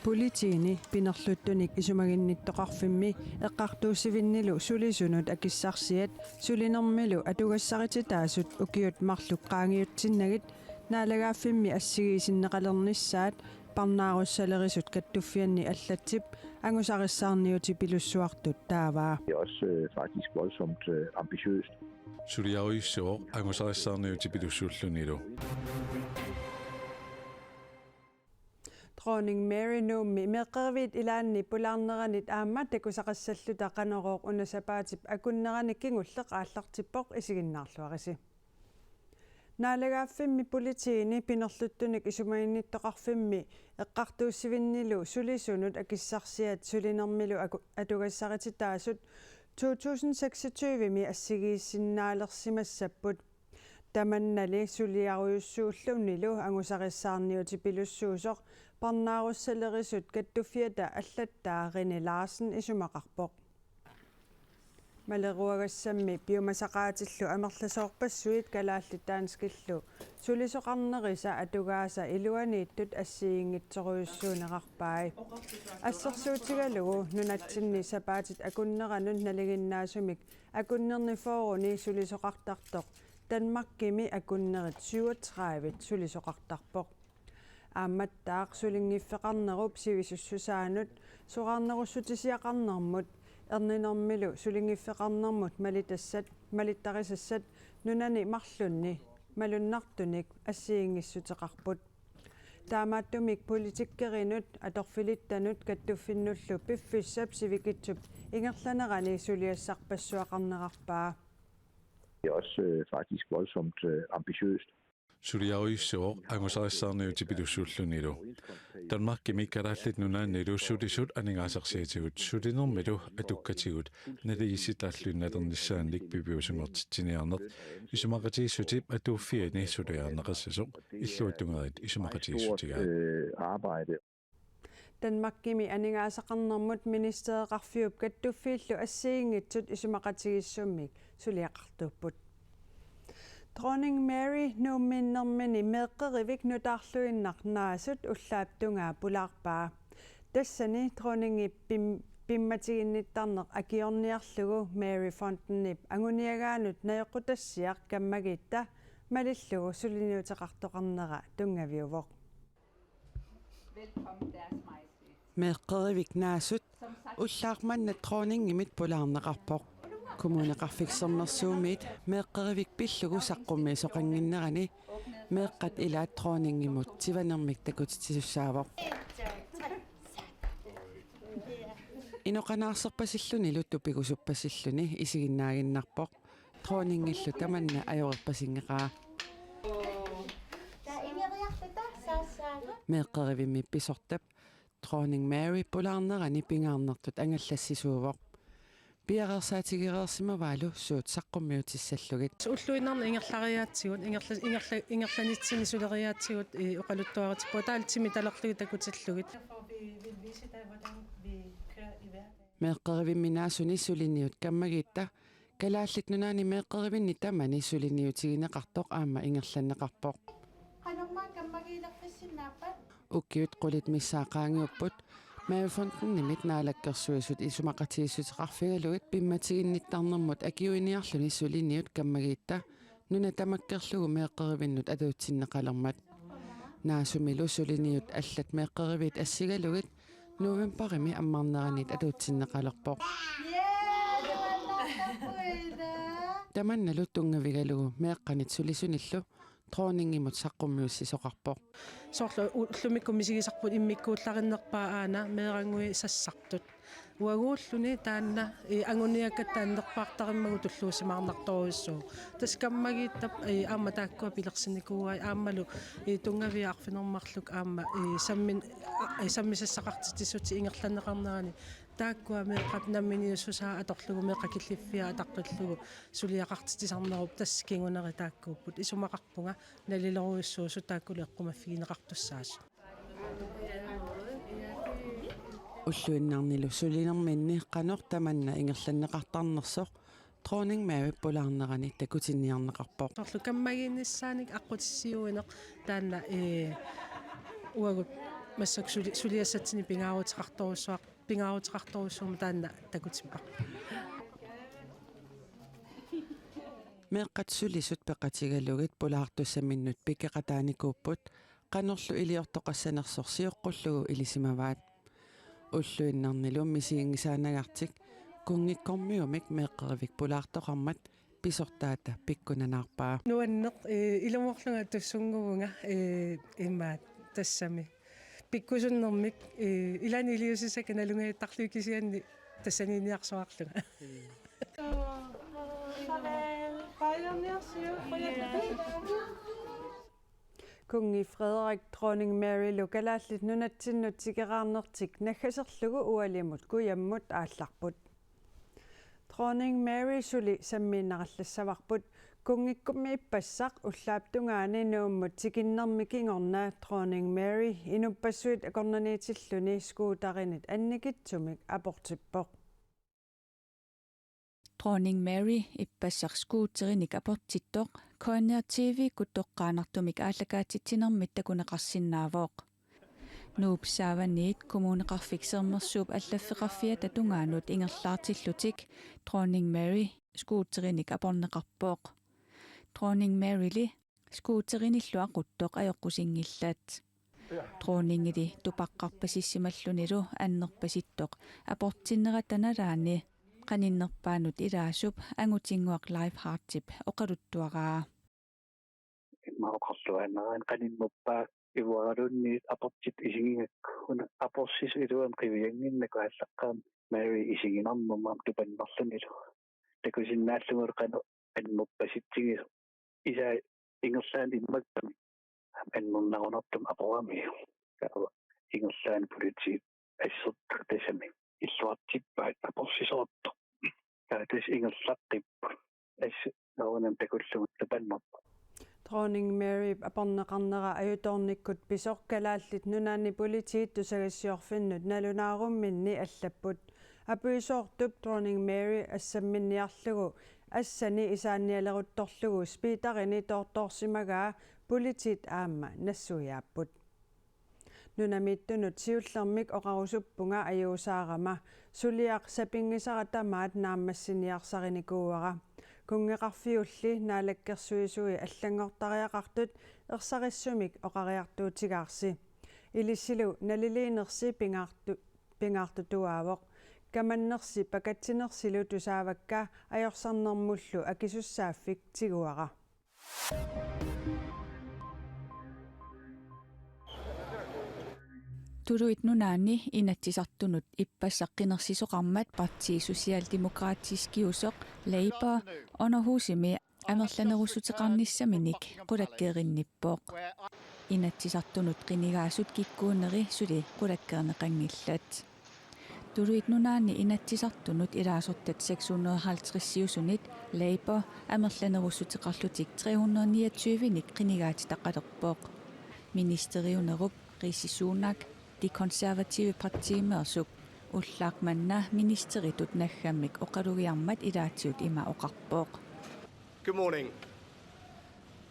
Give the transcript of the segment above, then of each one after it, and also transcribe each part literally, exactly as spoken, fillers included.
Politiini pinerluttunik isumaginnittoqarfimmi eqqartuussivinnilu sulisunut akissarsiat sulinermilu atugassarititaasut ukiut marluk qaangiutsinnagit naalagaaffimmi assigiisinneqalernissaat parnaarussalerisut kattuffianni allatsip angusarissaarniutipilussuartut taavaa. Det er også øh, faktisk voldsomt øh, ambitiøst. Suliarujussuaq angusarissaarniutipilussuullunilu. Dronning Mary Nuummi meeqqeriviit ilaanni pulaarneranit aamma takusaqassalluta Qanorooq una sapaatip akunnerani kingulleq aallartippoq, isiginnaarluarisi. Naalagaaffimmi politiini pinerluttunik isumaginnittoqarfimmi eqqartuussivinnilu sulisunut akissarsiat sulinermilu aku-, atugassarititaasut to tusind seksogtyve-mi assigiissinnaalersimassapput. Tamannali suliarujussuullunilu angusarissaarniutipilussuusoq parnaarussalerisut kattuffiata allattaa René Larsen isumaqarpoq. Maleruagassammi piumasaqaatillu amerlasoorpassuit kalaallit danskillu sulisoqarnerisa atugaasa iluaniittut assigiinngitsorujussuunerarpai. Assersuutigalugu nunatsinni sapaatit akunneranut nalinginnaasumik akunnerni fyrreni sulisoqartartoq Danmarkimi akunnerit syvogtredive sulisoqartarpoq. Aammattaaq sulinngiffeqarnerup sivisussusaanut soraarnerussutisiaqarnermut erninermilu sulinngiffeqarnermut malitassat, malittarisassat nunani marlunni malunnartunik assigiinngissuteqarput. Taamaattumik politikkerinut, atorfilittanut kattuffinnullu piffissap sivikitsup ingerlanerani suliassarpassuaqarnerarpaa. Det er også øh, faktisk voldsomt øh, ambitiøst. Suliarujussuaq angusarissaarniutipilussuullunilu. Danmarkimi Kalaallit Nunaannilu sulisut aningaasarsiatigut sulinermilu atukkatigut naligiissitaalluinnalernissaannik piviusunngortitsiniarneq isumaqatigiissutip atuuffiani suliarineqassasoq illuatungerit isumaqatigiissutigaat. Øh, arbejde. Danmarkimi aningaasaqarnermut ministereqarfiup kattuffiillu assigiinngitsut isumaqatigiissummik suliaqartuupput. Dronning Mary Nuumminnermini meeqqerivik nutaarluinnaq naasut ullaap tungaa pulaarpaa. Tassani dronningip pim-, pimmatiginnittarneq akiorniarlugu Mary Fontenip anguniagaanut najoqqutassiaq kammagiitta malillugu suliniuteqartoqarnera tunngaviuvoq. Meeqqerivik naasut ullaaq manna dronningimit pulaarneqarpoq. Kommuneqarfik Sermersuumiit meeqqerivik pillugu saqqummiisoqannginnerani meeqqat ilaat dronningimut tivanermik takutitsisussaavoq. Inoqanaarsorpasillunilu tupigusuppasilluni isiginnaaginnarpoq. Dronningillu tamanna ajorerpasinngeqaa. Meeqqerivimmi pisortap Dronning Mary pulaarnerani pingaarnertut angallassisuuvoq. Piareersaatigereersimavaalu suut saqqummiutissallugit. Ulluinnarni ingerlariaatsigut, ingerla-, ingerla-, ingerlanitsinni suleriaatsigut, ii, oqaluttuaritippunga taava timi talerlugit takutillugit. Meeqqerivimmi naasuni suliniut kammagiitta Kalaallit Nunaanni meeqqerivinni tamani suliniutigineqartoq aamma ingerlanneqarpoq. Qanormaa kammagiilerfissinnaappat? Ukiut qulit missaat qaangiupput Mary Fontenimit Naalakkersuisut isumaqatigiissuteqarfigalugit pimmatiginnittarnermut akiuiniarluni suliniut kammagiitta nuna tamakkerlugu meeqqerivinnut atuutsinneqalermat. Naasumilu suliniut allat meeqqeriviit assigalugit novembarimi ammarneranit atuutsinneqalerpoq. Tamannalu tunngavigalugu meeqqanit sulisunillu dronningimut saqqummiussisoqarpoq. Soorlu u-, ullumikkut misigisarput immikkuullarinnerpaaq aana meerannguit sassartut. Uaguulluni taanna, ii, anguniakkatta annerpaartarimmagu tulluusimaarnartorujussuuvoq. Tassa kammagiittap, ii, aamma taakkua pilersinnikuuai aammalu, ii, tunngavia arfineq-marluk aamma, ii, sammin-, a-, ii, sammisassaqartitsissutit ingerlanneqarnerani. Taakkua meeqqat namminiussusaa atorlugu meeqqat killiffiat atorlugu suliaqartitsisarnerup tassa kinguneri taakkuupput. Isumaqarpunga nalilorujussuusut taakkulu eqqumaffigineqartussaasut. Ulluinnarnilu sulinerminni qanoq tamanna ingerlanneqartarnersoq Dronning Mary pulaarnerani takutinniarneqarpoq. Soorlu kammagiinnissaanik aqqutissiuineq taanna, ee, uagut Massakkut suli-, suliassatsinnik pingaaruteqartorujussuaq-, pingaaruteqartorujussuarmik taanna takutippara. Meeqqat sulisut peqatigalugit pulaartussaminnut pikeqataanikuupput, qanorlu iliortoqassanersoq sioqqullugu ilisimavaat. Ulluinnarnilu misiginngisaannagartik kunngikkormiumik meeqqerivik pulaartoqarmat pisortaata pikkunanaarpaa. Nuanneq, ee, ilumoorlunga tussunnguvunga, ee, imaat tassami. Pikkusunnermik, ee, ilaanni iliuusissakka nalunngajattarlugit kisianni tassaniinniarsuarlunga. Kunngi Frederik Dronning Marylu Kalaallit Nunatsinnut tikeraarnertik naggaserlugu ualimut kujammut aallarput. Dronning Mary suli sammiinnarallassavarput. Kunngikkummi ippassaq ullaap tungaani Nuummut tikinnermi kingorna Dronning Mary inuppassuit akornanniitilluni skuuterinik annikitsumik aportippoq. Dronning Mary ippassaq skuuterinik aportittoq K N R T V-kkut toqqaannartumik aallakaatitsinermit takuneqarsinnaavoq. Nuup saavaniit Kommuneqarfik Sermersuup allaffeqarfiata tungaanut ingerlaartillutik Dronning Mary skuuterinik aporneqarpoq. Dronning Maryli skuuterinillu aquttoq ajoqusinngillat. Dronningili tupaqqarpasissimallunilu annerpasittoq aportinnerata nalaani qaninnerpaanut ilaasup Angutinnguaq Lifeheartip oqaluttuaraa. Immaqa oqarluaannaraanni qaninnerpaaq ivuaraluunniit aportit isigigakku, una aporsisut iluamik qiviannginnakkit aallaqqaammut Mary isiginarnermut aamma tupannerlunilu. Takusinnaallugulu qanoq annerpasitsigisoq. Isai ingerlaannaq immakkami annernarunartumik aporamiuk. Taava ingerlaannaq politiit assersuut tassami illuartippaat aporsisoortoq. Taava tassa ingerlaqqipput. Assut naruunam takullugu tupannerpoq. Dronning Mary aporneqarnera ajutoornikkut pisoq Kalaallit Nunaanni Politiit tusagassiorfinnut nalunaarumminni allapput. Apuisoortup Dronning Mary assamminniarlugu assani isaannialeruttorlugu speederini toortoorsimagaa politiit aamma nassuiaapput. Nunamiittunut siullermik oqarusuppunga ajuusaarama suliaq sapinngisara tamaat naammassiniarsarinikuuara. Kunngeqarfiulli naalakkersuisui allanngortariaqartut ersarissumik oqariartuutigaarsi. Ilissilu naliliinersi pingaartu-, pingaartutuaavoq. Kamannersi pakatsinersilu tusaavakka ajorsarnermullu akisussaaffik tiguara. Tuluit Nunaanni Inatsisartunut ippassaq qinersisoqarmat partii Socialdemokratiskiusoq Labour underhuusimi amerlanerussuteqarnissaminik qulakkeerinnippoq. Inatsisartunut qinigaasut kikkuuneri suli qulakkeerneqanngillat. Tuluit Nunaanni Inatsisartunut ilaasortat seks hundrede halvtredsiusunit Labour amerlanerussuteqarlutik tre hundrede niogtyvenik qinigaatitaqalerpoq. Ministeriunerup Rishi Sunak, De Konservative Partiimeersup, ullaaq manna ministeritut naggammik oqalugiarmat ilaatigut ima oqarpoq. Good morning.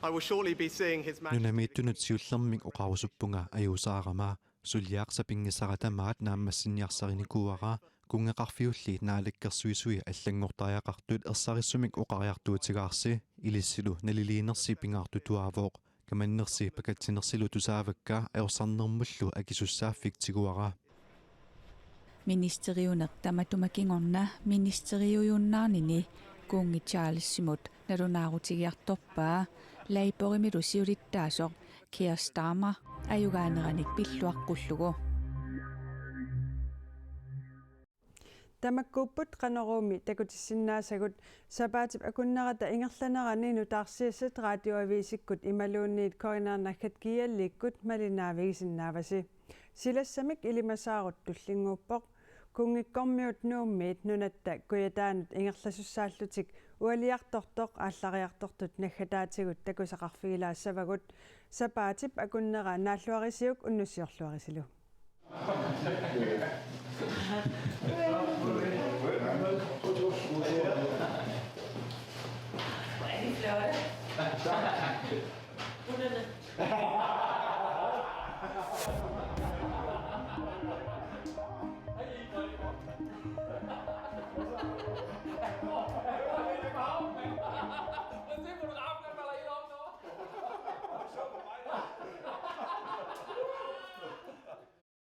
I will shortly be seeing His Majesty. Nunamiittunut siullermik oqarusuppunga ajuusaarama suliaq sapinngisara tamaat naammassiniarsarinikuuara, kunngeqarfiulli naalakkersuisui allanngortariaqartut ersarissumik oqariartuutigaarsi, ilissilu naliliinersi pingaartutuaavoq. Kamannersi pakatsinersilu tusaavakka ajorsarnermullu akisussaaffik tiguara. Ministeriuneq tamatuma kingorna ministeriujunnaarnini kuunngit Charlesimut nalunaarutigiartorpaa Labourimilu siulittaasoq Keir Starmer ajugaaneranik pilluaqqullugu. Tamakkuupput Qanoruumi takutissinnaasagut. Sapaatip akunnerata ingerlanerani nutaarsiassat Radioavisikkut imaluunniit K N R naggat G L-ikkut malinnaavigisinnaavarsi. Silassamik ilimasaarut tullinnguuppoq. Kunngikkormiut Nuummiit nunatta kujataanut ingerlasussaallutik ualiartortoq aallariartortut naggataatigut takusaqarfigilaassavagut. Sapaatip akunnera naalluarisiuk unnussiorluarisilu. Hvor er de flotte. Hunderne. Ai, ai, ai.